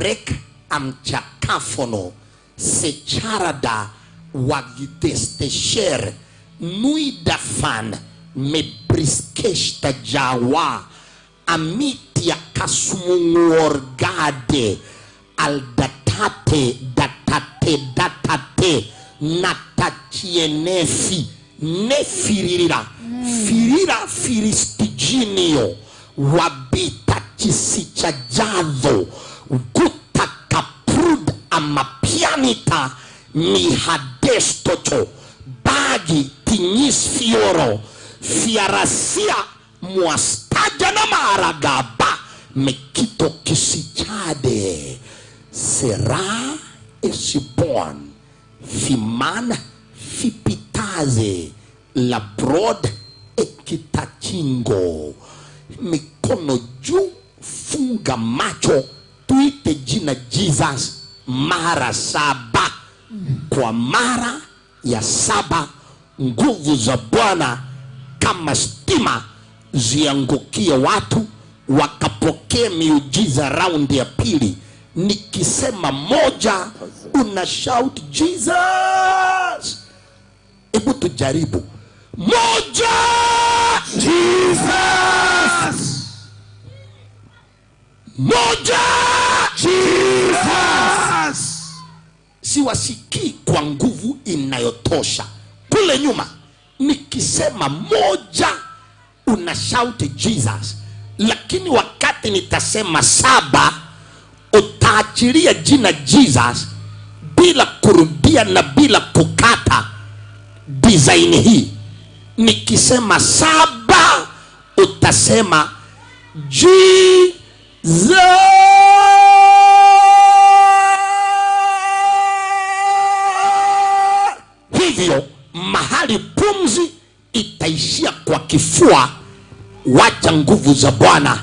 Brek amchakafono secharada wagidestesher nuidafan mebriskeshta jawa amitia kasmunguorgade aldatate datate datate natachienefi nefiririra firira firistijinio wabita chisichajadho gutakaprud amapianita mihadestocho bagi tinyisfioro fiarasia muastajana maragaba mekito kisichade sera esibon fiman fipitaze labrod ekitachingo. Mikono juu, funga macho, tuite jina Jesus mara saba. Kwa mara ya saba nguvu za Bwana kama stima ziangukie watu wakapokee miujiza raundi ya pili. Nikisema moja una shout Jesus. Hebu tujaribu. Moja, Jesus. Moja, Jesus. Siwasikii kwa nguvu inayotosha. Kule nyuma nikisema moja una shout Jesus, lakini wakati nitasema saba utaachilia jina Jesus bila kurudia na bila kukata design hii. Nikisema saba utasema Jesus. Hivyo mahali pumzi itaishia kwa kifua, wacha nguvu za Bwana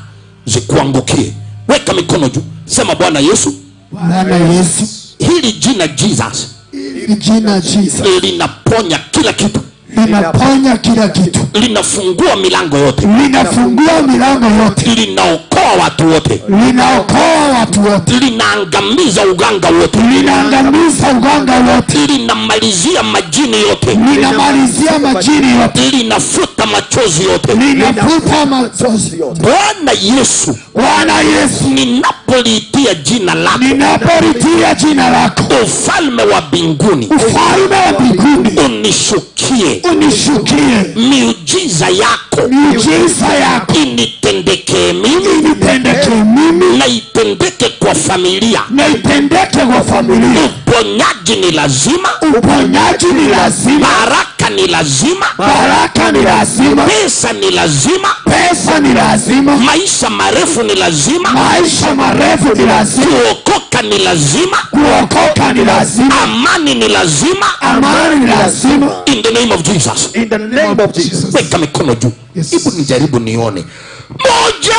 zikuangukie. Weka mikono juu, sema Bwana Yesu, Bwana Yesu, hili jina Jesus, hili jina Jesus linaponya kila kitu, linaponya kila kitu, linafungua milango yote, linafungua milango yote, linaokoa watu wote, linaokoa watu wote, linaangamiza uganga wote, linaangamiza uganga wote, linamalizia majini yote, linamalizia majini yote, linafuta machozi yote, linafuta machozi yote. Bwana Yesu, Bwana Yesu, ninapoliitia jina lako, ninapoliitia jina lako, ufalme wa mbinguni, ufalme wa mbinguni unishukie, unishukie, miujiza yako, miujiza yako initendekee mimi, initendekee mimi, na itendeke kwa familia, na itendeke kwa familia. Uponyaji ni lazima, uponyaji ni lazima, baraka ni lazima, baraka ni lazima, pesa ni lazima, pesa ni lazima, maisha marefu ni lazima, maisha marefu ni lazima, kuokoka ni lazima, kuokoka ni lazima, amani ni lazima, amani ni lazima. In the name of Jesus, in the name of Jesus. Weka mikono juu. Hebu nijaribu nione. Moja,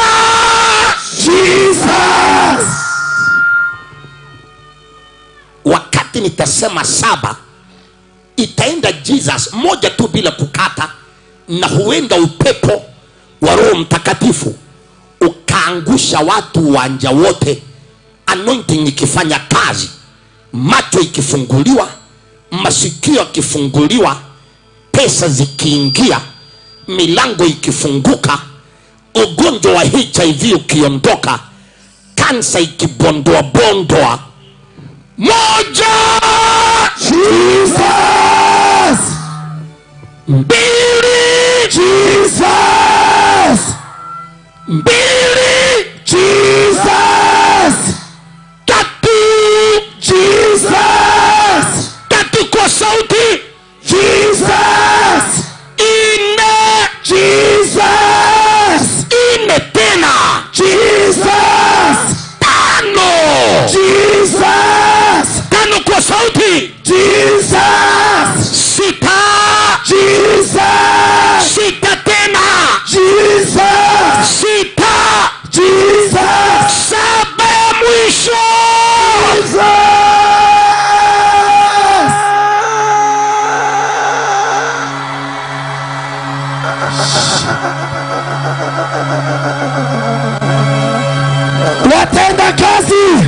Jesus. Wakati nitasema saba itaenda Jesus moja tu bila kukata, na huenda upepo wa Roho Mtakatifu ukaangusha watu uwanja wote. Anointing ikifanya kazi, macho ikifunguliwa, masikio yakifunguliwa, pesa zikiingia, milango ikifunguka, ugonjwa wa HIV ukiondoka, kansa ikibondoa bondoa. Moja, Jesus. Mbili, Jesus. Mbili, Jesus. Tatu, Jesus. Tatu kwa sauti, Jesus. Ine, Jesus. Ine tena, Jesus. Tano, Jesus. Tano kwa sauti, Jesus. Sita, Jesus. Sita tena, Jesus. Sita, Jesus. Saba ya mwisho, Jesus. Watenda kazi,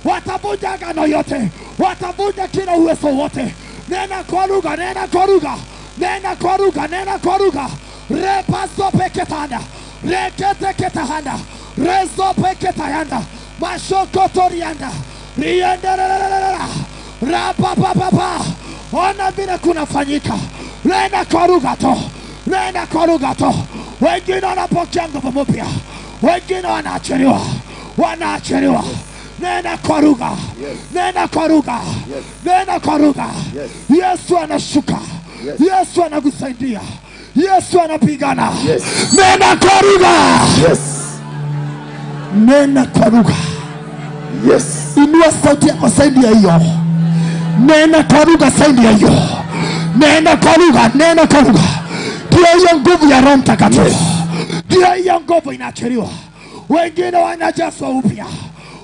Watavunja agano yote, watavunja kila uwezo wote. Nena kwa lugha, nena kwa lugha, nena kwa lugha, nena kwa lugha. Repazo peketanda, rekete ketahanda, rezo peketayanda, mashokotorianda, riendelelelelele, rapapapapa. Ona vile kunafanyika. Nena kwa lugha tu, nena kwa lugha tu. Wengine wanapokea nguvu mpya, wengine wanaachiliwa, wanaachiliwa. Nena kwa lugha, nena kwa lugha, nena kwa lugha. Yesu anashuka, Yesu anakusaidia, Yesu anapigana. Nena kwa lugha. Nena kwa lugha. Inua sauti yako zaidi ya hiyo. Nena kwa lugha zaidi ya hiyo. Nena kwa lugha, nena kwa lugha. Ndio hiyo nguvu ya Roho Mtakatifu. Ndio hiyo nguvu inaachiliwa. Wengine wanajazwa upya,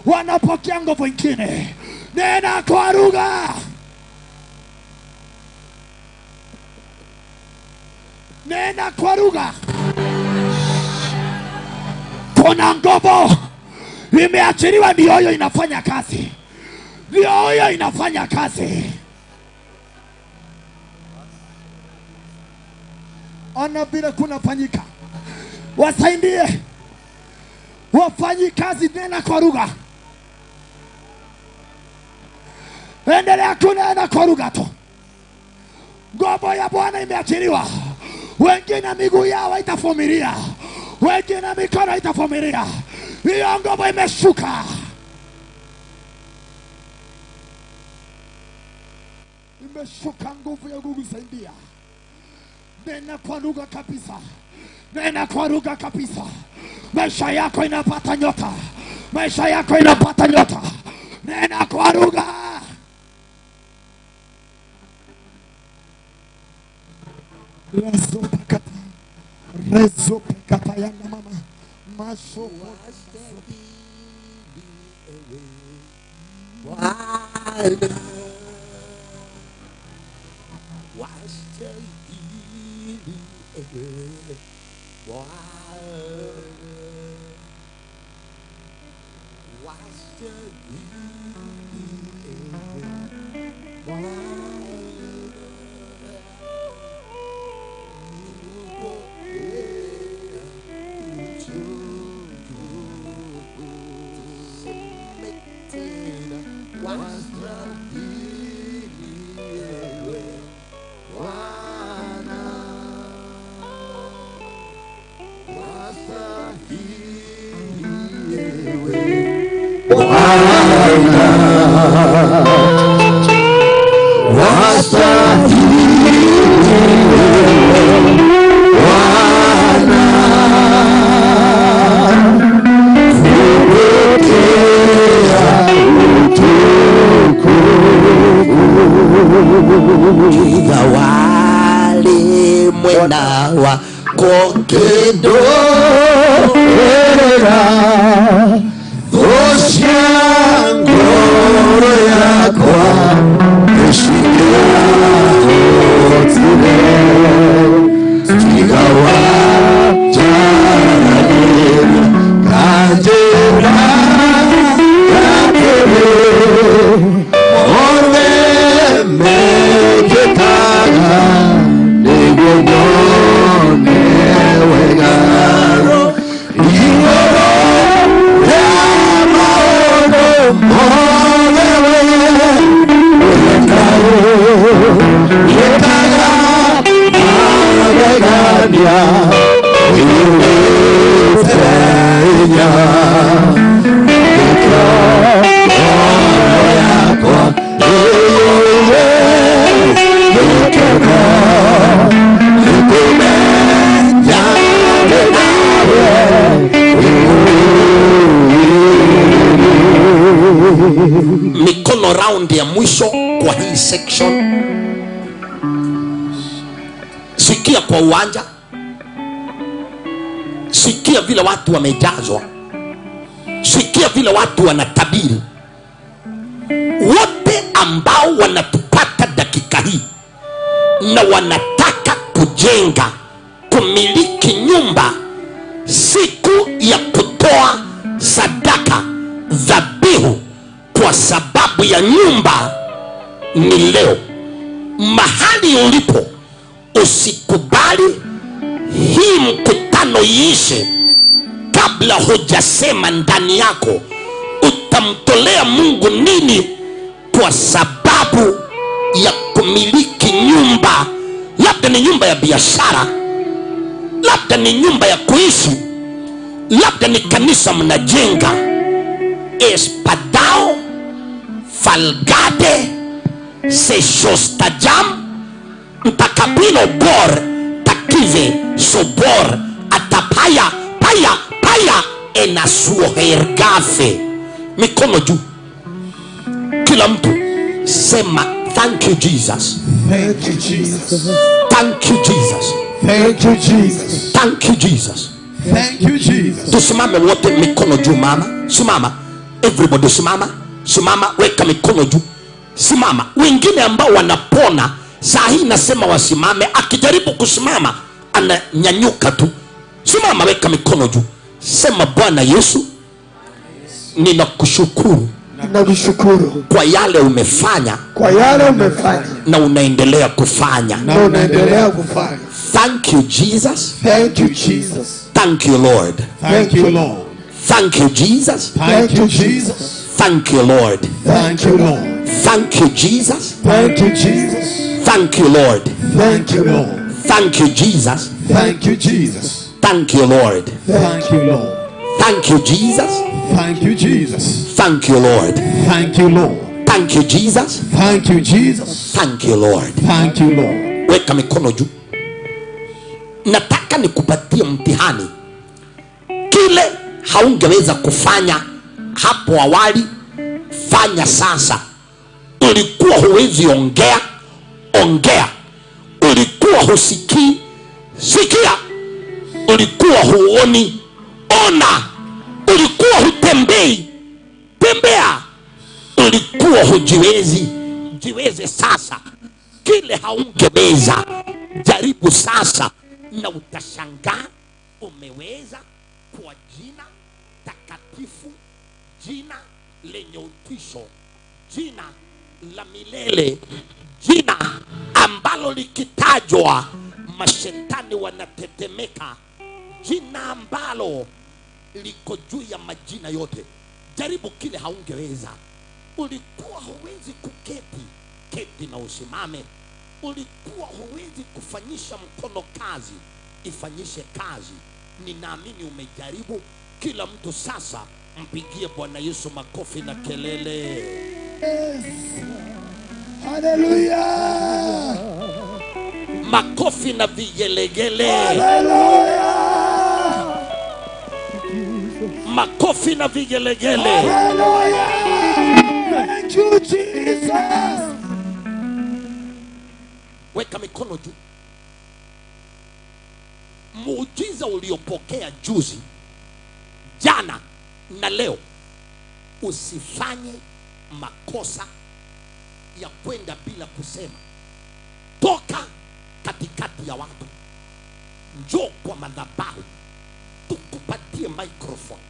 wanapokea nguvu nyingine. Nena kwa lugha. Nena kwa lugha. Kuna nguvu imeachiliwa, ndio hiyo inafanya kazi. Ndio hiyo inafanya kazi. Ona vile kunafanyika. Wasaidie wafanyi kazi. Nena kwa lugha. Endelea kunena kwa lugha tu. Nguvu ya Bwana imeachiliwa. Wengine miguu yao haitavumilia, wengine mikono haitavumilia. Hiyo nguvu imeshuka. Imeshuka nguvu ya kukusaidia. Nena kwa lugha kabisa. Nena kwa lugha kabisa. Maisha yako inapata nyota. Maisha yako inapata nyota. Nena kwa lugha. Rezo pakata, rezo pakata ya mama, maso Mikono round ya mwisho kwa hii section. Sikia kwa uwanja, sikia vile watu wamejazwa, sikia vile watu wanatabiri. Wote ambao wanatupata dakika hii na wanataka kujenga, kumiliki nyumba, siku ya kutoa sadaka dhabihu kwa kwa sababu ya nyumba ni leo. Mahali ulipo usikubali hii mkutano iishe kabla hujasema ndani yako utamtolea Mungu nini kwa sababu ya kumiliki nyumba. Labda ni nyumba ya biashara, labda ni nyumba ya kuishi, labda ni kanisa mnajenga. Espadao falgade seshostajam ntakapino bor takive sobor atapaya paya paya enasuohergafe. Mikono juu, kila mtu sema thank you Jesus. Thank you Jesus. Thank you Jesus. Thank you Jesus. Thank you Jesus. Thank you Jesus. Tusimame wote, mikono juu. Mama simama, everybody simama, simama, weka mikono juu, simama. Wengine ambao wanapona saa hii nasema wasimame, akijaribu kusimama ananyanyuka tu. Simama, weka mikono juu, sema Bwana Yesu, ninakushukuru. Ninakushukuru kwa yale umefanya, kwa yale umefanya na unaendelea kufanya, na unaendelea kufanya. Thank you Jesus. Thank you Jesus. Thank you Lord. Thank you Lord. Thank you Jesus. Thank you Jesus. Thank you Lord. Thank you Lord. Thank you Jesus. Thank you Jesus. Thank you Lord. Thank you Lord. Thank you Jesus. Thank you Jesus. Thank you Lord. Thank you Lord. Thank you Jesus. Thank you Jesus. Thank you Lord. Thank you Lord. Thank you Jesus. Thank you Jesus. Thank you Lord. Thank you Lord. Weka mikono juu. Nataka nikupatie mtihani. Kile haungeweza kufanya hapo awali, fanya sasa. Ulikuwa huwezi ongea, ongea. Ulikuwa husikii, sikia. Ulikuwa huoni, ona. Ulikuwa hutembei, tembea. Ulikuwa hujiwezi, jiweze sasa. Kile haungeweza, jaribu sasa, na utashangaa umeweza, kwa jina takatifu, jina lenye utisho, jina la milele, jina ambalo likitajwa mashetani wanatetemeka, jina ambalo liko juu ya majina yote. Jaribu kile haungeweza. Ulikuwa huwezi kuketi, keti na usimame. Ulikuwa huwezi kufanyisha mkono kazi, ifanyishe kazi. Ninaamini umejaribu. Kila mtu sasa mpigie Bwana Yesu makofi na kelele. Yes. Hallelujah. Makofi na vigelegele. Hallelujah. Makofi na vigelegele. Hallelujah. Thank you Jesus. Weka mikono juu. Muujiza uliopokea juzi, jana na leo, usifanye makosa ya kwenda bila kusema. Toka katikati ya watu, njoo kwa madhabahu, tukupatie microphone,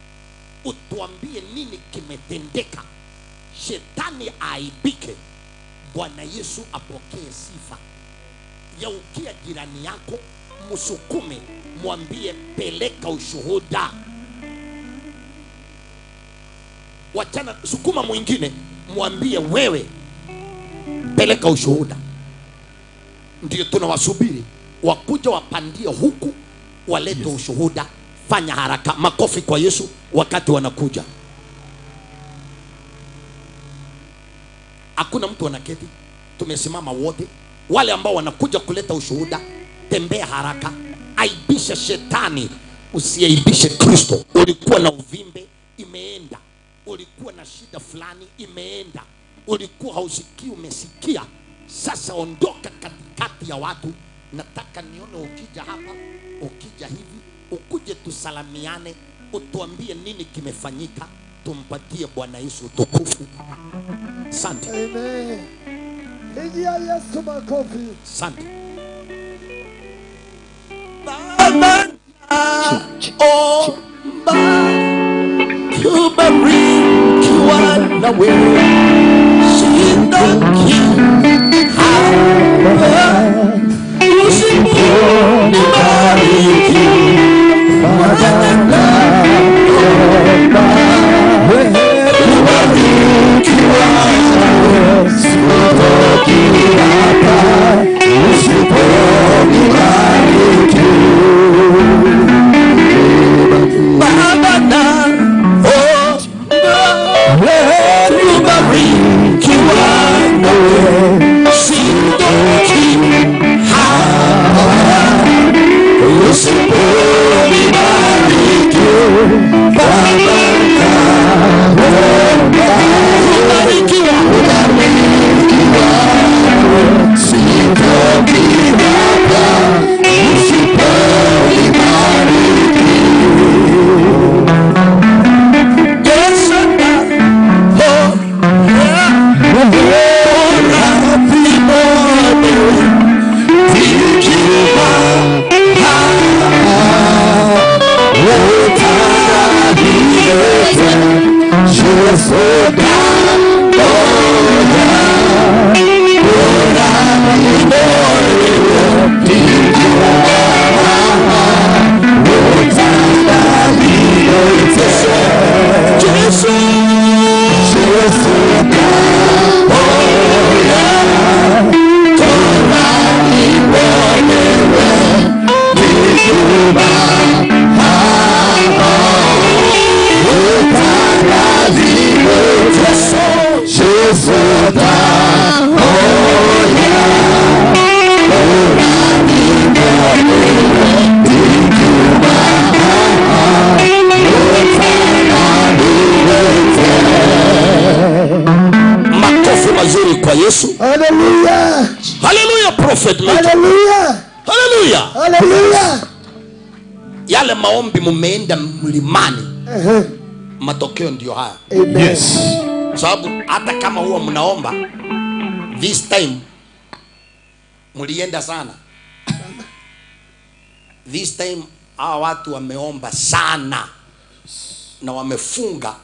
utuambie nini kimetendeka. Shetani aibike, Bwana Yesu apokee sifa. Yaukia jirani yako, msukume, mwambie peleka ushuhuda. Wachana, sukuma mwingine, mwambie wewe peleka ushuhuda. Ndio tunawasubiri wakuja wapandie huku walete ushuhuda. Fanya haraka. Makofi kwa Yesu wakati wanakuja. Hakuna mtu anaketi, tumesimama wote. Wale ambao wanakuja kuleta ushuhuda, tembea haraka. Aibisha shetani, usiaibishe Kristo. Ulikuwa na uvimbe, imeenda. Ulikuwa na shida fulani, imeenda. Ulikuwa hausikii, umesikia. Sasa ondoka katikati ya watu. Nataka nione ukija hapa, ukija hivi, ukuje tusalamiane, utuambie nini kimefanyika, tumpatie Bwana Yesu utukufu. Asante. Amen. Pigia Yesu makofi. Asante. Baba omba kubarikiwa. Nawe sitoki hapa usiponibariki. Baba naomba kubarikiwa, sitoki hapa usiponibariki. Baba naomba kubarikiwa, nawe sitoki hapa usiponibariki. Baba naomba kubarikiwa, sitoki hapa usiponibariki. Yesu naomba Makofi mazuri kwa Yesu. Hallelujah. Hallelujah, Prophet. Hallelujah. Hallelujah. Hallelujah. Yale maombi mumeenda mlimani, matokeo ndio haya. Amen. Yes. Sababu hata kama huwa mnaomba, this time mlienda sana. This time hawa watu wameomba sana na wamefunga.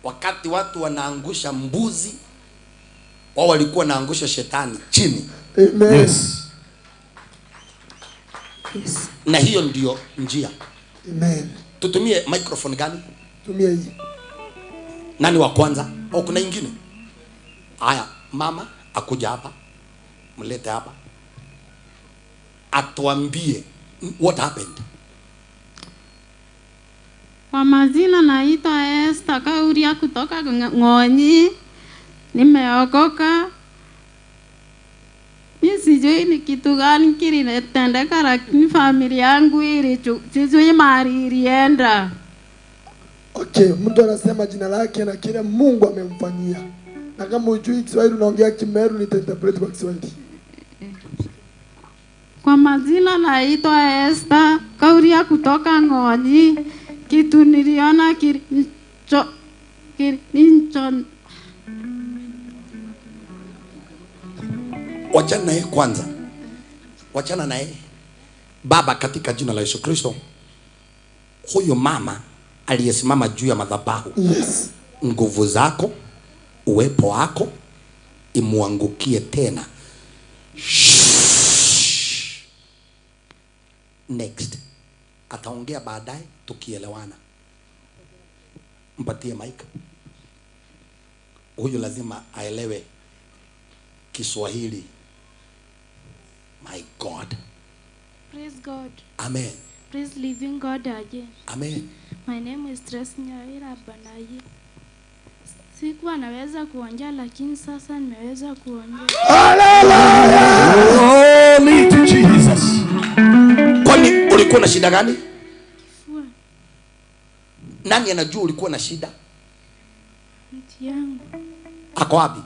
Wakati watu wanaangusha mbuzi, wao walikuwa wanaangusha shetani chini. Amen. Yes. Yes. Na hiyo ndio njia. Amen. Tutumie microphone gani? Tumia hii. Nani wa kwanza? Au kuna ingine? Haya, mama akuja hapa. Mlete hapa. Atuambie what happened. Kwa majina naitwa Esther Kauria kutoka Ng'onyi. Nimeokoka. Mi sijui ni kitu gani kilitendeka, lakini familia yangu sijui mahali ilienda. Okay, mtu anasema jina lake na kile Mungu amemfanyia. Na kama hujui Kiswahili unaongea Kimeru, nitainterpret kwa Kiswahili. Kwa majina naitwa Esther Kauria kutoka Ng'onyi. Kitu niliona kilicho Wachana naye kwanza. Wachana naye. Baba, katika jina la Yesu Kristo, huyo mama aliyesimama juu ya madhabahu, Yes. nguvu zako, uwepo wako imuangukie tena. Shh. Next. Ataongea baadaye tukielewana. Mpatie mic. Huyu lazima aelewe Kiswahili. My God. Praise God. Amen. Praise living God again. Amen. My name is Tracy Nyawira Banayi. Sikuwa naweza kuongea lakini sasa nimeweza kuongea. Glory to Jesus. Kwani ulikuwa na shida gani? Kifua. Nani anajua ulikuwa na shida? Mti yangu. Ako wapi?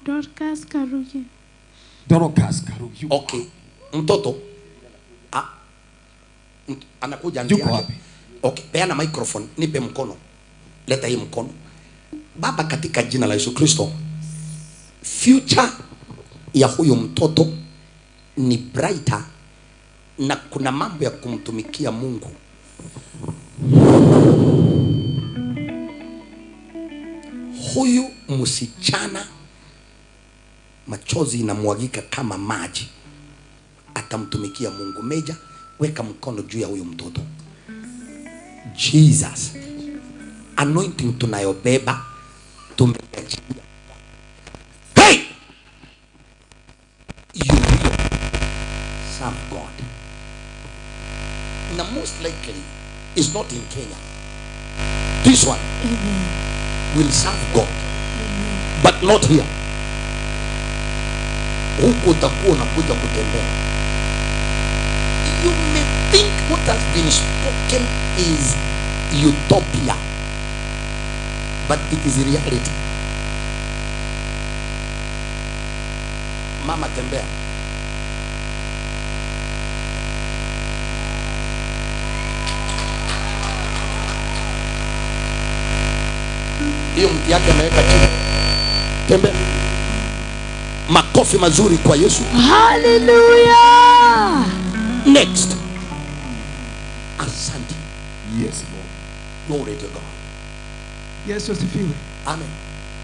Dorcas Karuki. Dorcas Karuki. Okay. Mtoto anakuja ndiye. Yuko wapi? Okay, peana microphone, nipe mkono. Leta hii mkono. Baba, katika jina la Yesu Kristo, future ya huyu mtoto ni brighter na kuna mambo ya kumtumikia Mungu. Huyu msichana machozi inamwagika kama maji, atamtumikia Mungu. Meja, weka mkono juu ya huyu mtoto. Jesus, anointing tunayobeba tumeachilia. Hey! You will serve God. Na most likely is not in Kenya. This one will serve God, but not here. Huku utakuwa unakuja kutembea. You may think what has been spoken is utopia, but it is reality. Mama, tembea. Hiyo mti yake ameweka chini. Tembea. Makofi mazuri kwa Yesu. Hallelujah. Next. Asante. Yes, Lord. Glory to God. Yesu asifiwe. Amen.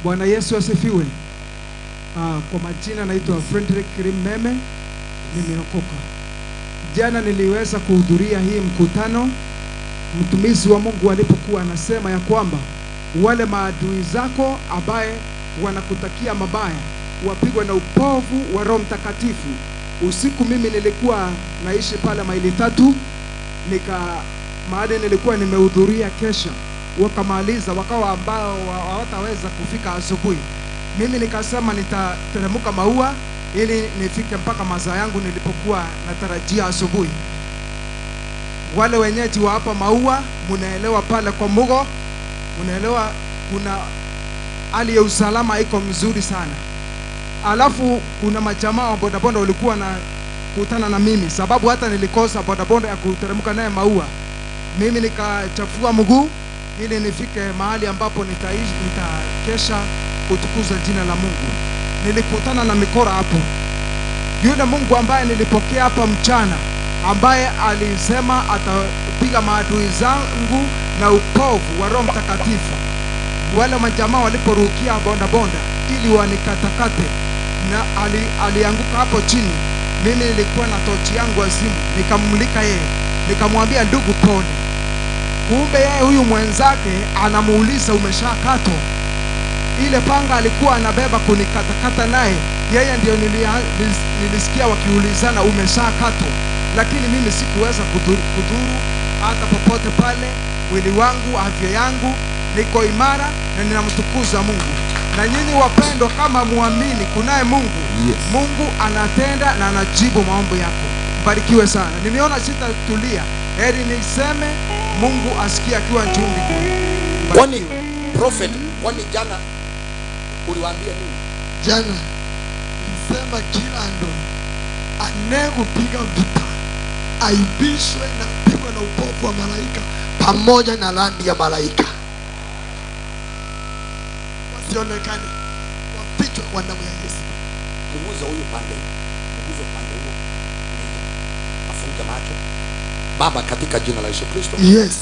Bwana Yesu asifiwe. Kwa majina naitwa Frederick Rimeme, nimeokoka. Jana niliweza kuhudhuria hii mkutano. Mtumishi wa Mungu alipokuwa anasema ya kwamba wale maadui zako ambaye wanakutakia mabaya wapigwe na upovu wa Roho Mtakatifu. Usiku mimi nilikuwa naishi pale maili 3, mahali nilikuwa nimehudhuria kesha, wakamaliza wakawa ambao hawataweza kufika asubuhi. Mimi nikasema nitateremka Maua ili nifike mpaka mazao yangu nilipokuwa natarajia asubuhi. Wale wenyeji wa hapa Maua, munaelewa pale kwa Mugo, munaelewa kuna hali ya usalama iko mzuri sana. Alafu kuna majamaa wa bodaboda walikuwa na kutana na mimi, sababu hata nilikosa bodaboda ya kuteremka naye Maua. Mimi nikachafua mguu ili nifike mahali ambapo nitaishi, nitakesha kutukuza jina la Mungu. Nilikutana na mikora hapo. Yule Mungu ambaye nilipokea hapa mchana, ambaye alisema atapiga maadui zangu na upovu wa Roho Mtakatifu. Wale majamaa waliporukia bodaboda ili wanikatakate, na alianguka hapo chini. Mimi nilikuwa na tochi yangu ya simu, nikamulika yeye, nikamwambia ndugu pole. Kumbe yeye huyu mwenzake anamuuliza umeshakatwa. Ile panga alikuwa anabeba kunikatakata naye, yeye ndio nilisikia wakiulizana umeshakatwa. Lakini mimi sikuweza kudhuru hata popote pale. Mwili wangu, afya yangu niko imara na ninamtukuza Mungu. Na nyinyi wapendwa, kama muamini kunaye Mungu. Yes. Mungu anatenda na anajibu maombi yako. Mbarikiwe sana. Nimeona sitatulia, heri niseme Mungu asikie akiwa juu mbinguni. Kwani prophet, kwani jana uliwaambia nini? Jana nilisema kila ndo anayekupiga vita aibishwe na pigwe na upofu wa malaika pamoja na radi ya malaika, wasionekane, wafichwe kwa damu ya Yesu. Mguze huyu pande, mguze pande huo, afunge macho. Baba, katika jina la Yesu Kristo, yes,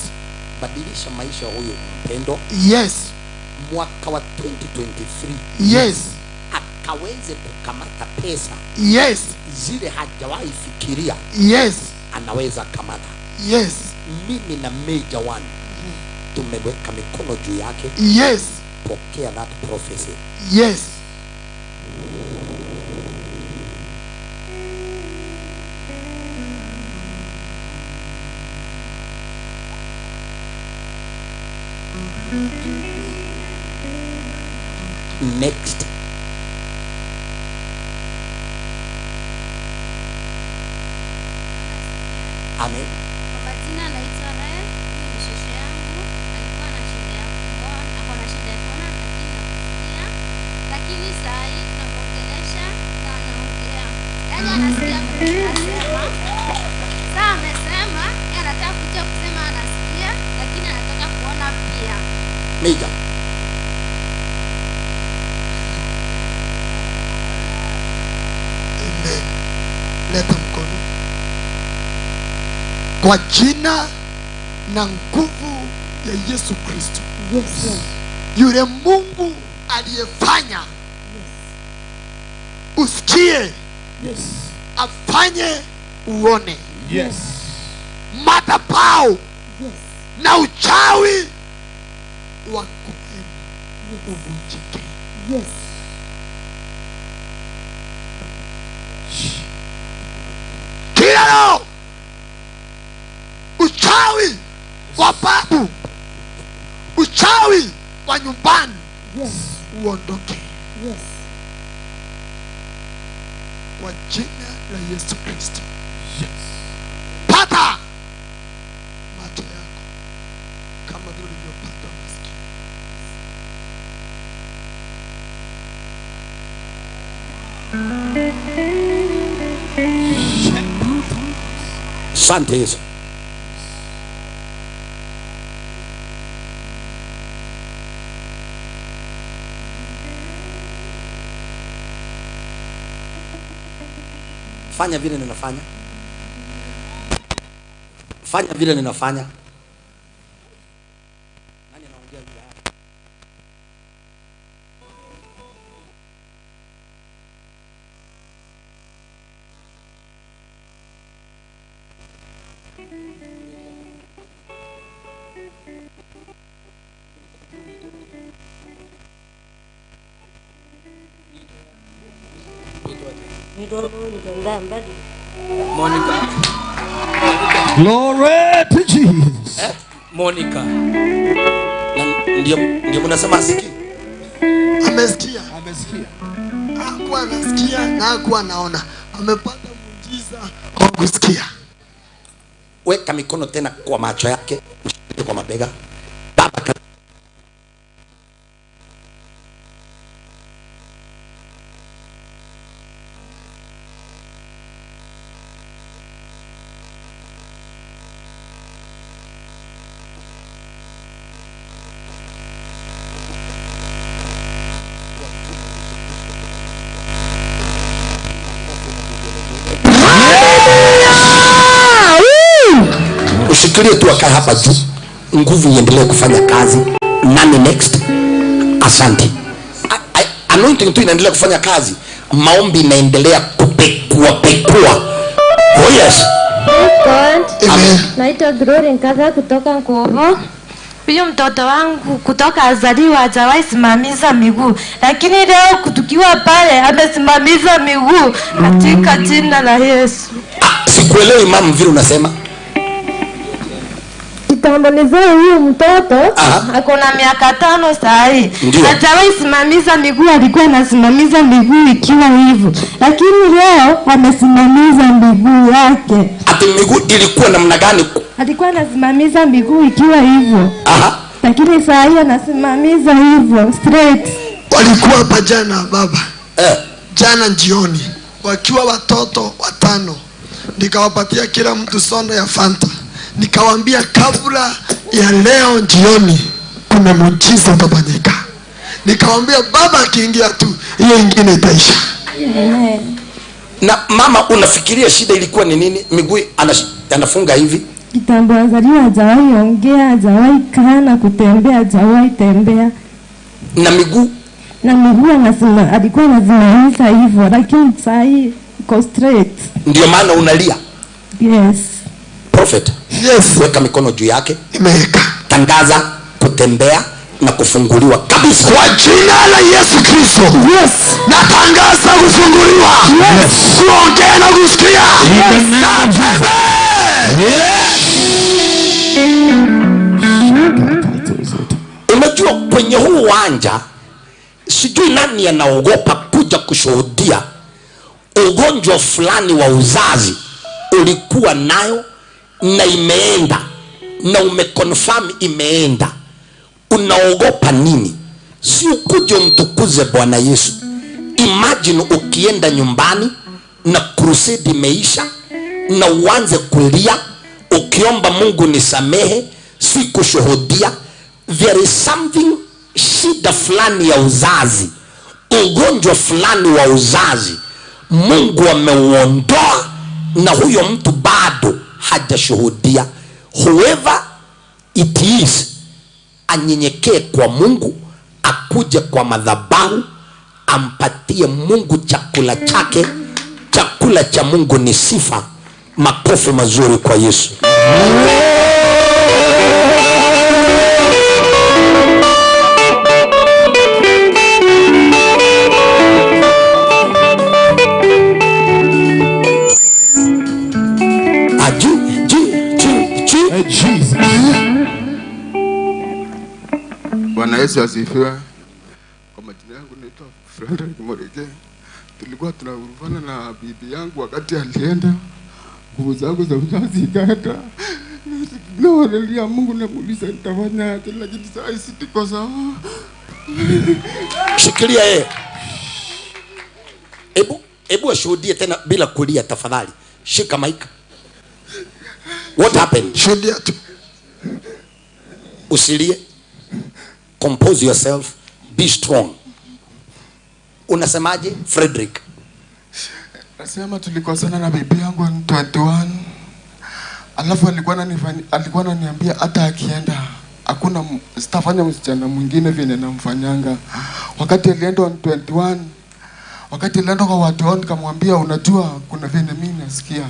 badilisha maisha huyu mpendo. Yes. Mwaka wa 2023, yes, akaweze kukamata pesa, yes, zile hajawahi fikiria, yes, anaweza kamata. Yes. Mimi na Major One tumeweka mikono juu yake. Yes. Pokea that prophecy. Yes. Next. Amen. Kwa majina anaitwa Rael, huyu ni shosho yangu. Alikuwa na shida ya kuona, ako na shida ya kuona lakini na kusikia. Lakini saa hii tunamuongelesha na anaongea. Yaani anasikia anasema. Sasa amesema yeye anataka kuja kusema anasikia lakini anataka kuona pia. Major. Amen. Leta mkono. Kwa jina na nguvu ya Yesu Kristo. Yes. Yule Mungu Aliyefanya usikie, Yes. afanye uone. Yes. Madhabahu Yes. na uchawi wa kwenu uvunjike. Yes. Kila roho, uchawi wa babu, uchawi wa nyumbani Yes. uondoke Yes. kwa jina la Yesu Kristo. Yes. Pata macho yako kama vile ulivyopata masikio. Asante Yesu. Fanya vile ninafanya. Fanya vile ninafanya. Nani anaongea lugha yake? Monica. Glory to Jesus. Monica. Na ndio mnasema asikii. Amesikia. Amesikia. Hakuwa anasikia na hakuwa anaona. Amepata muujiza kwa kusikia. Weka mikono tena kwa macho yake, mshike kwa mabega. Baba, ushikilie tu akae hapa juu, nguvu iendelee kufanya kazi. Nani next? Asante. Anointing tu inaendelea kufanya kazi, maombi inaendelea kupekua pekua. Oh yes. Amen. Naitwa Glory Nkatha kutoka Nkovo. Huyu mtoto wangu kutoka azaliwa hajawahi simamiza miguu, lakini leo tukiwa pale amesimamiza miguu katika jina la Yesu. Sikuelewi mama vile unasema. Kitambo nizee huyu mtoto ako na miaka 5 saa hii. Hajawahi simamiza miguu, alikuwa anasimamiza miguu ikiwa hivyo, lakini leo amesimamiza miguu yake. Ati miguu ilikuwa namna gani? Alikuwa anasimamiza miguu ikiwa hivyo. Lakini saa hii anasimamiza hivyo straight. Walikuwa hapa jana baba. Jana jioni wakiwa watoto 5, nikawapatia kila mtu soda ya Fanta. Nikawaambia kabla ya leo jioni kuna muujiza utafanyika. Nikawaambia baba akiingia tu hiyo ingine itaisha. Na mama, unafikiria shida ilikuwa ni nini? Miguu anafunga hivi. Kitambo azaliwa hajawahi ongea, hajawahi kaa na kutembea, hajawahi tembea. Na miguu? Na miguu alikuwa anasimamisha hivyo, lakini saa hii iko straight. Ndio maana unalia. Yes. Prophet. Yes. Weka mikono juu yake. Nimeweka. Tangaza kutembea na kufunguliwa kabisa. Kwa jina la Yesu Kristo. Yes. Natangaza kufunguliwa. Yes. Kuongea na kusikia. Yes. Yes. Unajua kwenye huu uwanja sijui nani anaogopa kuja kushuhudia ugonjwa fulani wa uzazi ulikuwa nayo na imeenda, na umeconfirm imeenda. Unaogopa nini? Si ukuje umtukuze Bwana Yesu. Imagine ukienda nyumbani na crusade imeisha na uanze kulia ukiomba Mungu nisamehe, si kushuhudia. There is something, shida fulani ya uzazi, ugonjwa fulani wa uzazi, Mungu ameuondoa na huyo mtu bado hajashuhudia. Whoever it is, anyenyekee kwa Mungu, Akuje kwa madhabahu ampatie Mungu chakula chake. Chakula cha Mungu ni sifa. Makofi mazuri kwa Yesu. Jesus. Bwana Yesu asifiwe. Kwa majina yangu naitwa Frederick Morege. Tulikuwa tunavuruvana na bibi yangu wakati alienda. Nguvu zangu za uzazi ikaenda. Naonelia Mungu namuuliza nitafanya aje, lakini saa hii siko sawa. Shikilia yeye. Hebu ashuhudie tena bila kulia tafadhali. Shika mic. What happened? Shuhudia tu. Usilie. Compose yourself. Be strong. Unasemaje, Frederick? Nasema tulikosana na bibi yangu 21. Alafu alikuwa ananiambia hata akienda hakuna sitafanya msichana mwingine vile namfanyanga. Wakati alienda 21, wakati alienda kwa watu wao nikamwambia unajua kuna vile mimi nasikia.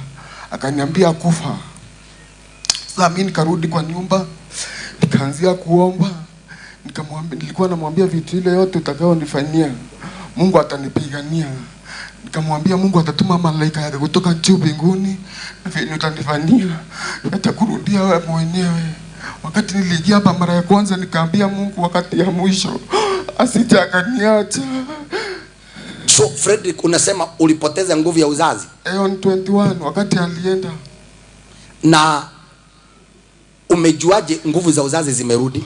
Akaniambia kufa. Sasa mimi nikarudi kwa nyumba nikaanzia kuomba. Nikamwambia, nilikuwa namwambia vitu ile yote utakayonifanyia Mungu atanipigania. Nikamwambia Mungu atatuma malaika yake kutoka juu mbinguni na vile utanifanyia nitakurudia wewe mwenyewe. Wakati nilijia hapa mara ya kwanza nikaambia Mungu wakati ya mwisho asije akaniacha. So Frederick, unasema ulipoteza nguvu ya uzazi on 21 wakati alienda. Na umejuaje nguvu za uzazi zimerudi?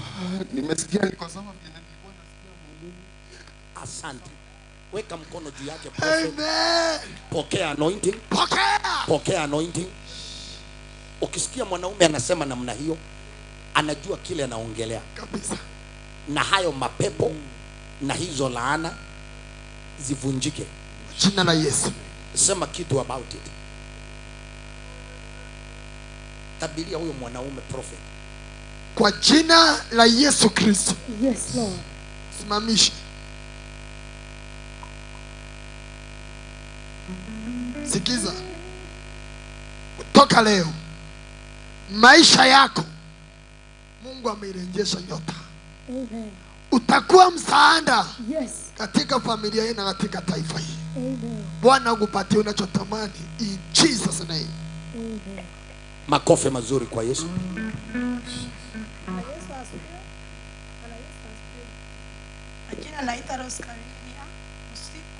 Nimesikia niko sawa vile nilikuwa nasikia mwilini. Asante. Weka mkono juu yake prophet. Amen. Pokea anointing. Pokea. Pokea anointing. Ukisikia mwanaume anasema namna hiyo, anajua kile anaongelea. Kabisa. Na hayo mapepo na hizo laana zivunjike. Jina la Yesu. Sema kitu about it. Tabiria huyo mwanaume prophet. Kwa jina la Yesu Kristo. Yes Lord. Simamisha. Sikiza. Kutoka leo maisha yako Mungu ameirejesha nyota. Amen. Utakuwa msaada. Yes. Katika familia hii na katika taifa hili. Amen. Bwana akupatie unachotamani in Jesus name. Amen. Makofi mazuri kwa Yesu. Yesu asifiwe. Yesu asifiwe. Majina naitwa Rose Kawilia. Usiku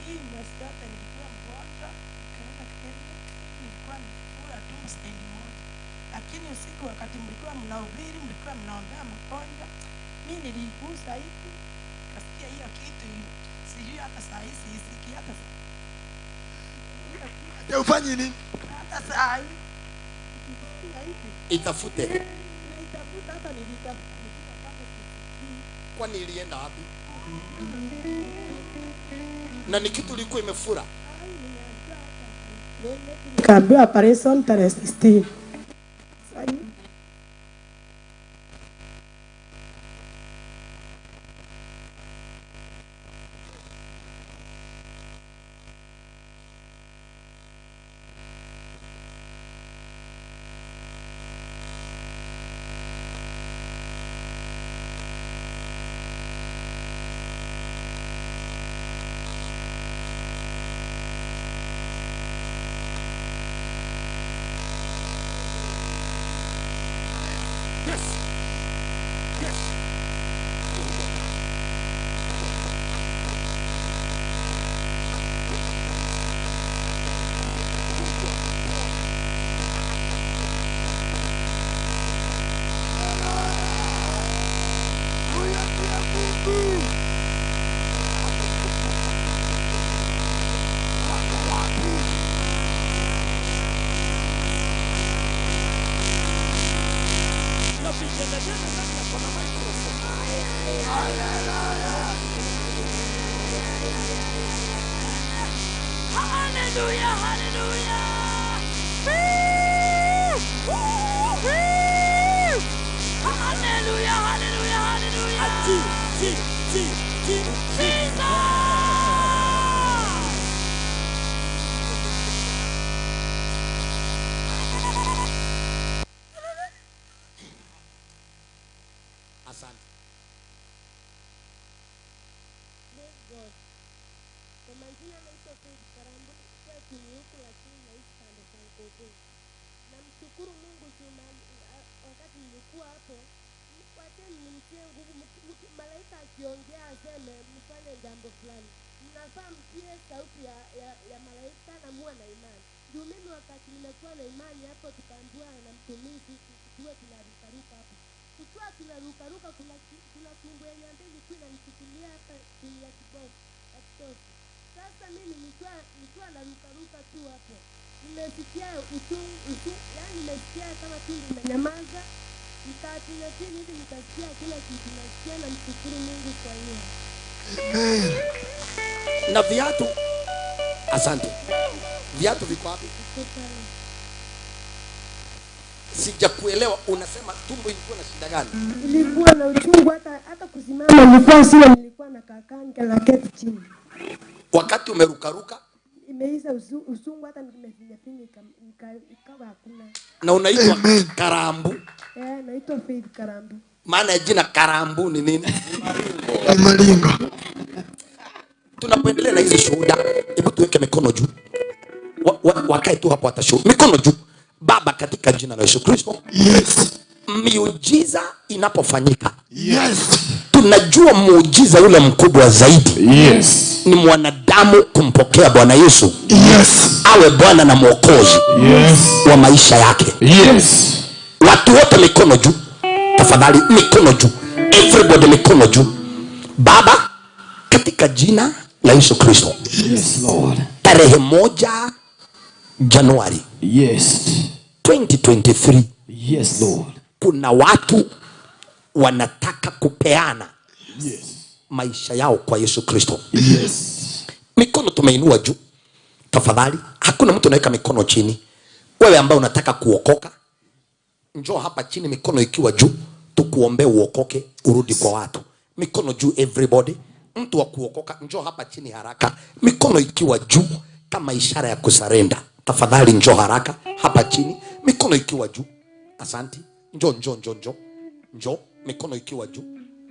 hii mwezi yote nilikuwa mgonjwa, nikaenda kliniki, nilikuwa nimefura tu stendi moja. Lakini usiku wakati mlikuwa mnahubiri, mlikuwa mnaombea magonjwa, mimi niligusa hivi, nikasikia hiyo kitu, sijui hata saa hizi sisiki hata saa. Ufanye nini? Hata saa hii. Itafute. Naitafuta hata nilitafuta nikiwa pale sisikii. Kwani ilienda wapi? Na ni kitu ilikuwa imefura. Nikaambiwa operation tarehe 16. Hallelujah, hallelujah. Hallelujah, hallelujah, hallelujah. G G G Jesus. Asante. Praise God. Kwa majina naitwa Faith Karambu, nikiwa Kiniuku lakini naishi pande za Nkoko. Namshukuru Mungu juu wakati nilikuwa hapo, wacheni nimtie nguvu, malaika akiongea aseme mfanye jambo fulani, mnafaa mtie sauti ya malaika na muwe na imani. Juu mimi wakati nimekuwa na imani hapo, tukaambiwa na mtumishi tuwe tunarukaruka hapo. Tukiwa tunarukaruka, kuna tumbo yenye ambayo ilikuwa inanishikilia hapa chini ya kitovu. Sasa mimi nikiwa narukaruka tu hapo, nimesikia uchungu, yani nimesikia kama tumbo imenyamaza. Nikapiga chini hivi nikasikia kila kitu, nasikia na mshukuru Mungu kwa hiyo. Amen. Na viatu, asante. Viatu viko wapi? Sijakuelewa, unasema tumbo ilikuwa na shida gani? Ilikuwa na uchungu, hata kusimama nilikuwa sina, nilikuwa na kakaa nikalaketi chini. Wakati umerukaruka imeisha uchungu, hata nimefinya finya ikawa hakuna. Na unaitwa Karambu? Naitwa Faith Karambu. Maana ya jina Karambu ni nini? Ni maringo. Tunapoendelea na hizi shuhuda, hebu tuweke mikono juu. Wakae tu hapo watashuhudia. Mikono juu. Baba, katika jina la Yesu Kristo. Yes. Miujiza inapofanyika, yes, tunajua muujiza yule mkubwa zaidi, yes, ni mwanadamu kumpokea Bwana Yesu, yes, awe Bwana na Mwokozi, yes, wa maisha yake. Yes. Watu wote mikono juu. Tafadhali mikono juu. Everybody mikono juu. Baba, katika jina la Yesu Kristo. Yes, Lord. Tarehe 1 Januari, yes, 2023. Yes, Lord. Kuna watu wanataka kupeana, yes, maisha yao kwa Yesu Kristo. Yes. Mikono tumeinua juu. Tafadhali, hakuna mtu anaweka mikono chini. Wewe ambaye unataka kuokoka, njoo hapa chini mikono ikiwa juu, tukuombe uokoke, urudi kwa watu. Mikono juu everybody. Mtu wa kuokoka, njoo hapa chini haraka. Mikono ikiwa juu kama ishara ya kusarenda. Tafadhali njoo haraka hapa chini, mikono ikiwa juu. Asante. Njoo njoo njoo njoo. Njoo, mikono ikiwa juu.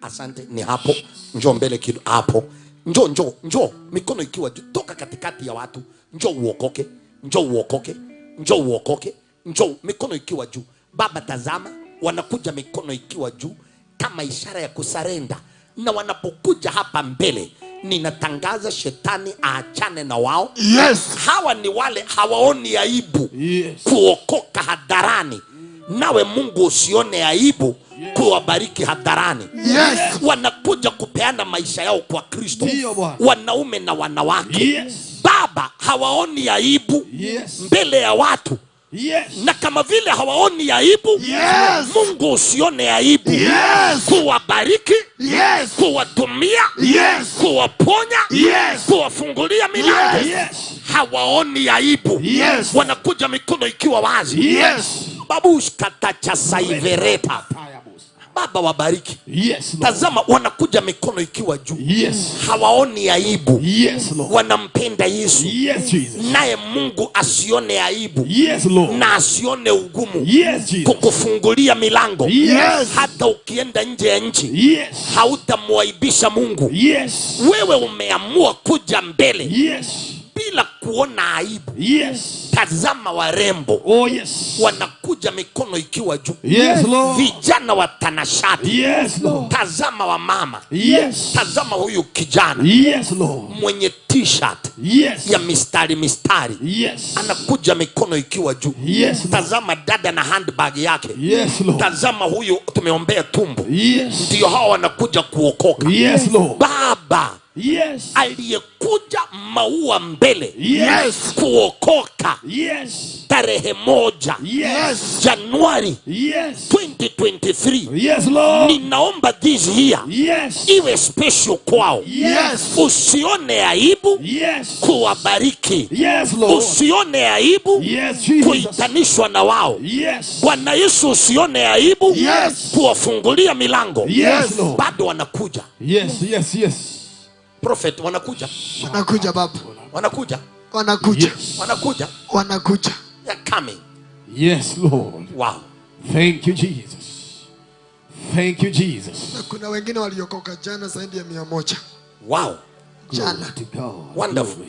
Asante, ni hapo. Njoo mbele kidogo hapo. Njoo njoo njoo, mikono ikiwa juu. Toka katikati ya watu. Njoo uokoke. Njoo uokoke. Njoo uokoke. Njoo, mikono ikiwa juu. Baba, tazama, wanakuja mikono ikiwa juu kama ishara ya kusarenda. Na wanapokuja hapa mbele, ninatangaza shetani aachane na wao. Yes. Hawa ni wale hawaoni aibu, yes, kuokoka hadharani. Nawe Mungu usione aibu, yes, kuwabariki hadharani. Yes. Wanakuja kupeana maisha yao kwa Kristo, wanaume na wanawake. Yes. Baba, hawaoni aibu, yes, mbele ya watu. Yes. Na kama vile hawaoni aibu, yes, Mungu usione aibu, yes, kuwabariki, yes, kuwatumia, yes, kuwaponya, yes, kuwafungulia milango. Yes. Hawaoni aibu, yes, wanakuja mikono ikiwa wazi. Yes. Babush katacha saivereta. Baba, wabariki. Yes, Lord. Tazama, wanakuja mikono ikiwa juu. Yes. Hawaoni aibu. Yes, Lord. Wanampenda Yesu. Yes, Jesus. Naye Mungu asione aibu. Yes, Lord. Na asione ugumu. Yes, Jesus. Kukufungulia milango. Yes. Hata ukienda nje ya nchi. Yes. Hautamwaibisha Mungu. Yes. Wewe umeamua kuja mbele. Yes. Bila kuona aibu. Yes. Tazama warembo. Oh, yes. Wanakuja mikono ikiwa juu. Yes, Lord. Vijana watanashati. Yes, Lord. Tazama wamama. Yes. Tazama huyu kijana. Yes, Lord. Mwenye t-shirt. Yes. Ya mistari mistari. Yes. Anakuja mikono ikiwa juu. Yes, Lord. Tazama dada na handbag yake. Yes, Lord. Tazama huyu tumeombea tumbo. Yes. Ndio hao wanakuja kuokoka. Yes, Lord. Baba, Yes. Aliyekuja Maua mbele. Yes. Kuokoka. Yes. Tarehe 1. Yes. Januari. Yes. 2023. Yes, Lord. Ninaomba this year. Yes. Iwe special kwao. Yes. Usione aibu. Yes. Kuwabariki. Yes, Lord. Usione aibu. Yes, Jesus. Kuitanishwa na wao. Yes. Bwana Yesu, usione aibu. Yes. Kuwafungulia milango. Yes, Lord. Bado wanakuja. Yes, yes, yes. Prophet, wanakuja. Wanakuja baba. Wanakuja. Wanakuja. Yes. Wanakuja. Wanakuja. They are coming. Yes, Lord. Wow. Thank you, Jesus. Thank you, Jesus. Na kuna wengine waliokoka jana zaidi ya 100. Wow. Jana. Wonderful.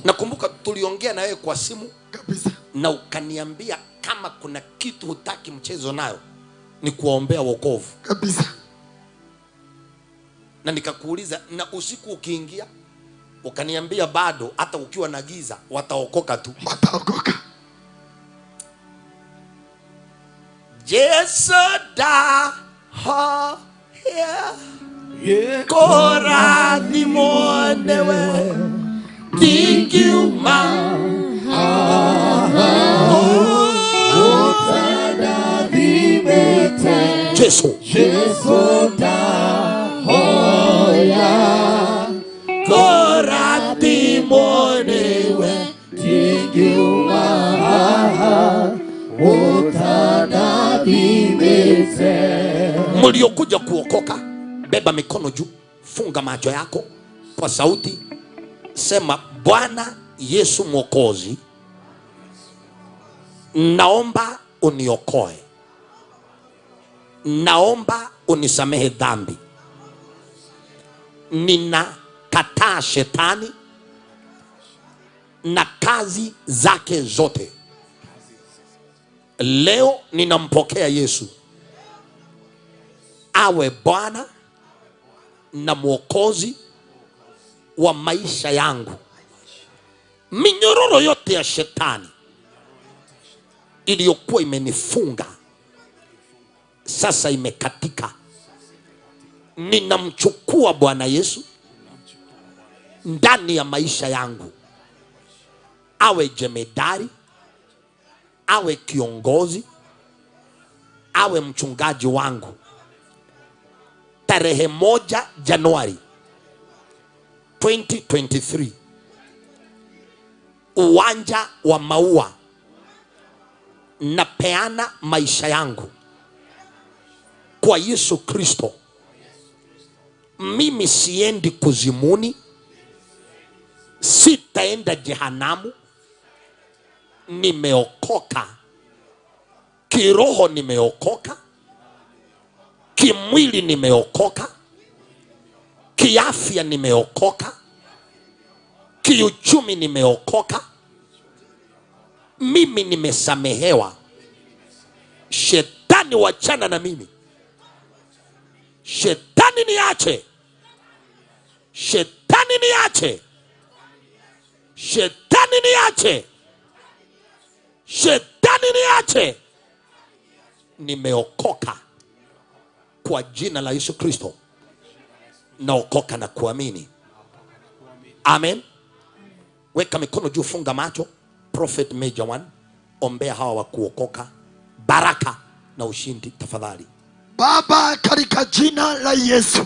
Nakumbuka tuliongea na wewe kwa simu kabisa, na ukaniambia kama kuna kitu hutaki mchezo nayo ni kuombea wokovu kabisa. Na nikakuuliza, na usiku ukiingia, ukaniambia bado hata ukiwa na giza wataokoka tu. Wataokoka. Jesu da ha yeah. Kora ni monewe tingiuma Jesu. Jesu da hoya kora timonewe tingiuma Mliokuja kuokoka, beba mikono juu, funga macho yako kwa sauti, sema: Bwana Yesu Mwokozi, naomba uniokoe, naomba unisamehe dhambi, ninakataa shetani na kazi zake zote. Leo ninampokea Yesu awe Bwana na Mwokozi wa maisha yangu. Minyororo yote ya shetani iliyokuwa imenifunga sasa imekatika. Ninamchukua Bwana Yesu ndani ya maisha yangu, awe jemedari, awe kiongozi, awe mchungaji wangu. Tarehe 1 Januari 2023, uwanja wa Maua, napeana maisha yangu kwa Yesu Kristo. Mimi siendi kuzimuni, sitaenda jehanamu. Nimeokoka kiroho, nimeokoka kimwili, nimeokoka kiafya, nimeokoka kiuchumi, nimeokoka. Mimi nimesamehewa. Shetani wachana na mimi, shetani niache, shetani niache, shetani niache, shetani niache. Nimeokoka kwa jina la Yesu Kristo. Naokoka na kuamini. Amen. Weka mikono juu, funga macho. Prophet Major One, ombea hawa wa kuokoka baraka na ushindi tafadhali. Baba, katika jina la Yesu,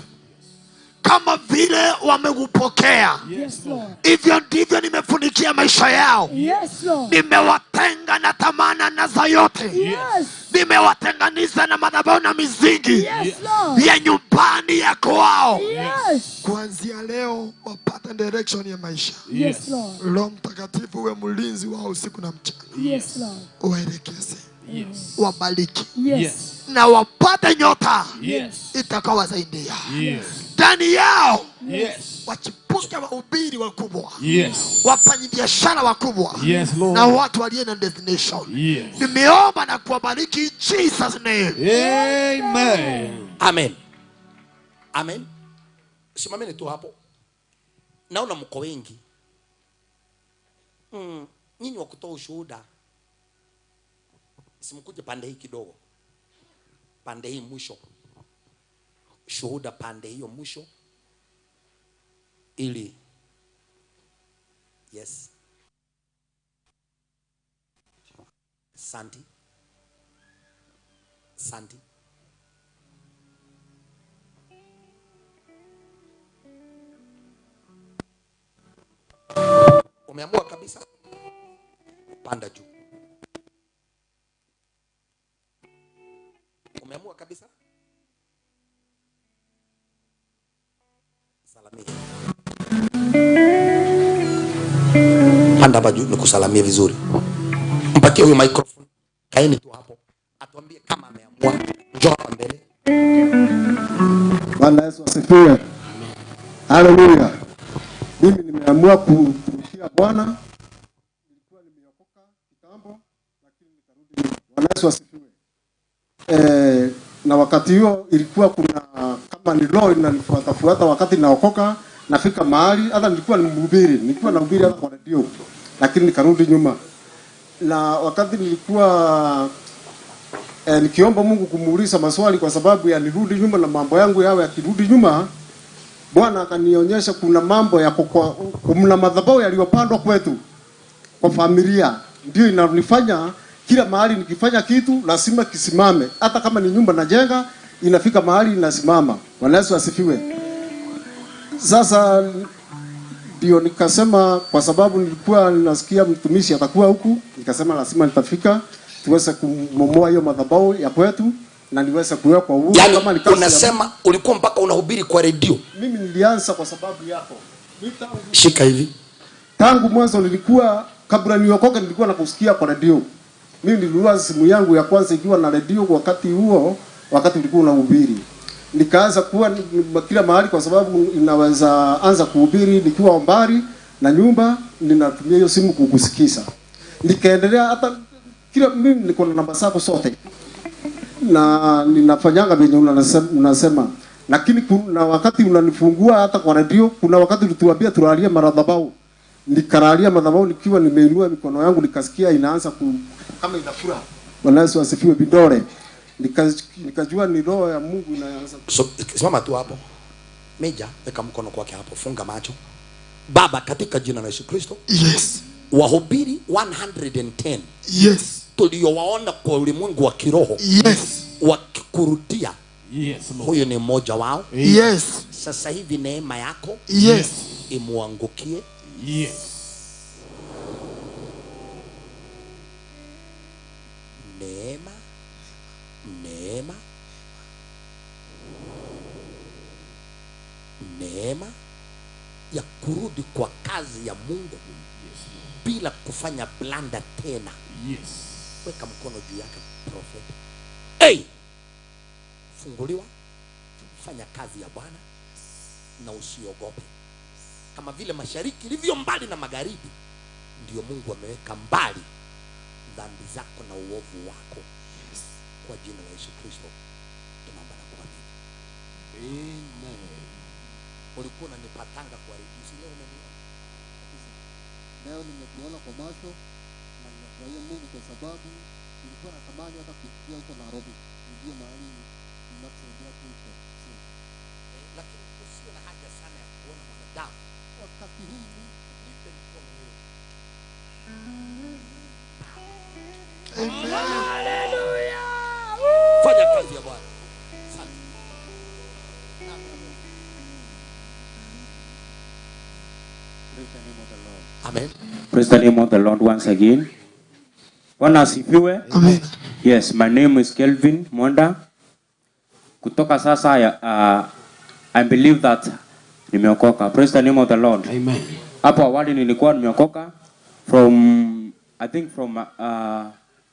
kama vile wamekupokea, yes, Lord, hivyo ndivyo nimefunikia maisha yao. Yes, Lord. Nimewatenga na tamana na za yote. Yes. Nimewatenganisha na madhabahu na mizingi, yes, Lord, ya nyumbani ya kwao. Yes. Kuanzia leo wapate direction ya maisha. Yes, Lord. Roho Mtakatifu uwe mlinzi wao usiku na mchana. Yes, Lord. Waelekeze. Yes. Wabariki. Yes. Na wapate nyota, yes, itakawasaidia. Yes. Ndani yao, yes, wachipuke wahubiri wakubwa, yes, wafanyabiashara wakubwa, yes, Lord, na watu walio na destination. Yes. Nimeomba na kuwabariki in Jesus name. Amen. Amen. Amen. Simameni tu hapo. Naona mko wengi. Nyinyi wa kutoa ushuhuda, simkuje pande hii kidogo, pande hii mwisho. Shuhuda pande hiyo mwisho ili yes. Santi. Santi. Umeamua kabisa? Panda juu. Umeamua kabisa? Salamia. Panda hapa juu nikusalamie vizuri. Mpatie huyo microphone. Kaeni tu hapo. Atuambie kama ameamua. Njoo hapa mbele. Bwana Yesu asifiwe. Haleluya. Mimi nimeamua kumtumikia Bwana. Nilikuwa nimeokoka kitambo lakini nikarudi. Bwana Yesu asifiwe. Na wakati huo ilikuwa kuna kama ni roho inanifuata wakati naokoka, nafika mahali hata nilikuwa nimhubiri, nilikuwa nahubiri hata kwa radio, lakini nikarudi nyuma. Na wakati nilikuwa nikiomba Mungu kumuuliza maswali kwa sababu ya nirudi nyuma na mambo yangu yawe yakirudi nyuma, Bwana akanionyesha kuna mambo ya kuna madhabahu yaliyopandwa kwetu kwa familia, ndio inanifanya kila mahali nikifanya kitu lazima kisimame. Hata kama ni nyumba najenga, inafika mahali inasimama. Bwana Yesu asifiwe. Sasa ndio nikasema, kwa sababu nilikuwa nasikia mtumishi atakuwa huku, nikasema lazima nitafika tuweze kumomoa hiyo madhabahu ya kwetu na niweze kuwekwa huru. Yani, kama ni unasema ulikuwa mpaka unahubiri kwa redio. Mimi nilianza kwa sababu yako. Shika hivi. Tangu mwanzo nilikuwa, kabla niokoke nilikuwa nakusikia kwa redio. Mimi nilinunua simu yangu ya kwanza ikiwa na redio wakati huo, wakati ulikuwa unahubiri. Nikaanza kuwa kila mahali kwa sababu inaweza anza kuhubiri nikiwa mbali na nyumba, ninatumia hiyo simu kukusikiza. Nikaendelea hata kila, mimi niko na namba zako zote. Na ninafanyanga venye unasema. Lakini kuna wakati unanifungua hata kwa redio, kuna wakati ulituambia tulalie madhabahu. Nikalalia madhabahu nikiwa nimeinua mikono yangu, nikasikia inaanza kama inafura. Bwana Yesu asifiwe. Vidole. Nikajua ni roho ya Mungu inaanza. So, simama tu hapo. Meja, weka mkono kwake hapo, funga macho. Baba, katika jina la Yesu Kristo. Yes. Wahubiri 110. Yes. Tuliowaona kwa ulimwengu wa kiroho. Yes. Wakikurudia. Yes, Lord. Huyu ni mmoja wao. Yes. Sasa hivi neema yako. Yes. Imuangukie. Yes. Neema. Neema. Neema ya kurudi kwa kazi ya Mungu. Yes. Bila kufanya blanda tena. Yes. Weka mkono juu yake profeta. Hey! Funguliwa, fanya kazi ya Bwana na usiogope. Kama vile mashariki ilivyo mbali na magharibi, ndio Mungu ameweka mbali dhambi zako na uovu wako. Yes. Kwa jina la Yesu Kristo tunaomba na kuamini. Amen. Ulikuwa unanipatanga kwa redio, si leo umeniona? Leo nimekuona kwa macho na ninafurahia Mungu kwa sababu nilikuwa natamani hata kufikia huko Nairobi, nijue mahali ninaposaidia Kristo. Lakini usio na haja sana ya kuona mwanadamu. Wakati huu nipe mkono wewe. Haleluya. Fanya kazi ya Bwana. Asante. Praise the name of the Lord. Amen. Praise the name of the Lord once again. Bwana asifiwe. Amen. Yes, my name is Kelvin Mwenda. Kutoka sasa I believe that nimeokoka. Praise the name of the Lord. Amen. Hapo awali nilikuwa nimeokoka from I think from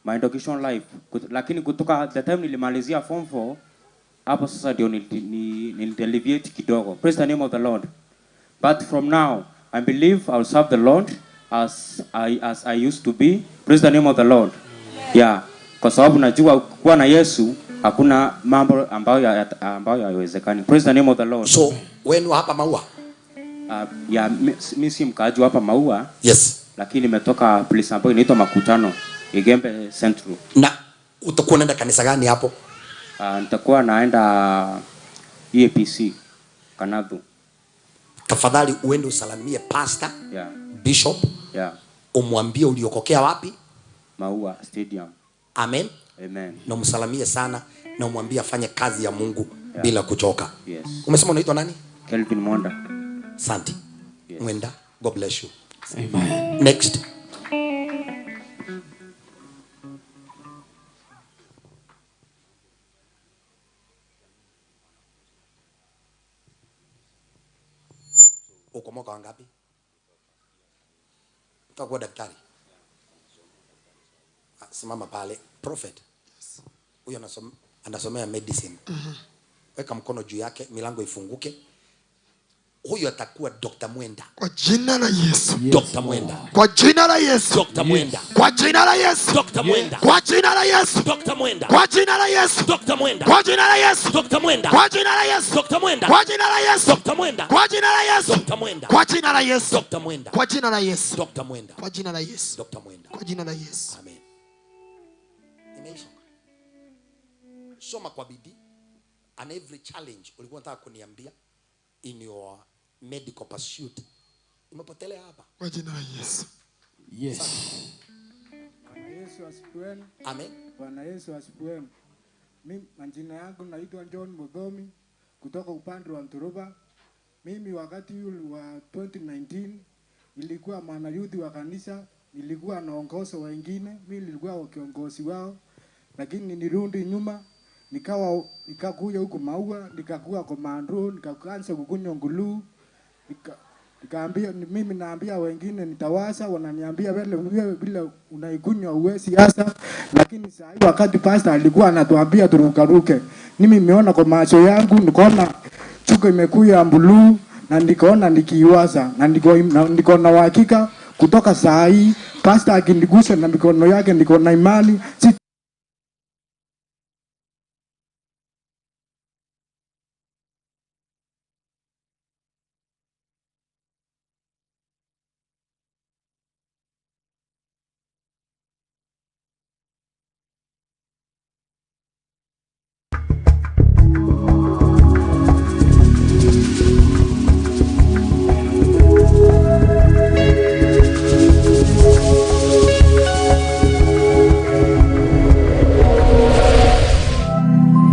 my education life. Lakini kutoka the time nilimalizia form 4 hapo sasa ndio nilideviate kidogo. Praise the name of the Lord. But from now I believe I'll serve the Lord as I used to be. Praise the name of the Lord. Yeah, kwa sababu najua kuwa na Yesu hakuna mambo ambayo hayawezekani. Praise the name of the Lord. So, wewe hapa Maua? Yeah, mimi si mkaaji hapa Maua. Yes. Lakini nimetoka place ambayo inaitwa Makutano, Igembe Central. Na utakuwa unaenda kanisa gani hapo? Nitakuwa naenda EAPC Kanathu. Tafadhali uende usalimie pastor, Yeah. bishop, Yeah. umwambie uliokokea wapi. Maua Stadium. Amen. Amen. Na umsalimie sana na umwambie afanye kazi ya Mungu Yeah. bila kuchoka. Yes. Umesema unaitwa nani? Kelvin Mwenda. Santi. Yes. Mwenda. God bless you. Amen. Next. Uko mwaka wangapi? Utakuwa daktari? Simama pale. Prophet. Huyo anasomea medicine. Weka mkono juu yake, milango ifunguke. Huyo atakuwa Dr. Mwenda. Kwa jina la Yesu. Yes. Dr. Mwenda. Kwa jina la Yesu. Dr. Mwenda. Kwa jina la Yesu. Dr. Mwenda. Kwa jina la Yesu. Dr. Mwenda. Kwa jina la Yesu. Dr. Mwenda. Kwa jina la Yesu. Dr. Mwenda. Kwa jina la Yesu. Dr. Mwenda. Kwa jina la Yesu. Dr. Mwenda. Kwa jina la Yesu. Dr. Mwenda. Kwa jina la Yesu. Dr. Mwenda. Kwa jina la Yesu. Dr. Mwenda. Kwa jina la Yesu. Dr. Mwenda. Kwa jina la Yesu. Amen. Imeisha. Soma kwa bidii. And every challenge ulikuwa unataka kuniambia in your medical pursuit imepotelea hapa. Kwa jina la Yesu. Yes. Bwana Yesu asifiwe. Amen. Bwana Yesu asifiwe. Mimi majina yangu naitwa John Muthomi kutoka upande wa Nturuba. Mimi wakati ule wa 2019 nilikuwa mwanayuthi wa kanisa, nilikuwa naongoza wengine, mimi nilikuwa kiongozi wao, lakini nilirudi nyuma nikakuja huku Maua, nikakuwa komando, nikaanza kukunywa ngulu. Nikaambia mimi naambia wengine nitawasa, wananiambia wewe bila unaikunywa uwezi hasa. Lakini saa hii wakati pastor alikuwa anatuambia turukaruke, mimi nimeona kwa macho yangu, nikaona chuka imekuja blue na nikaona nikiiwaza na niko na uhakika kutoka saa hii pastor akinigusa na mikono yake, niko na imani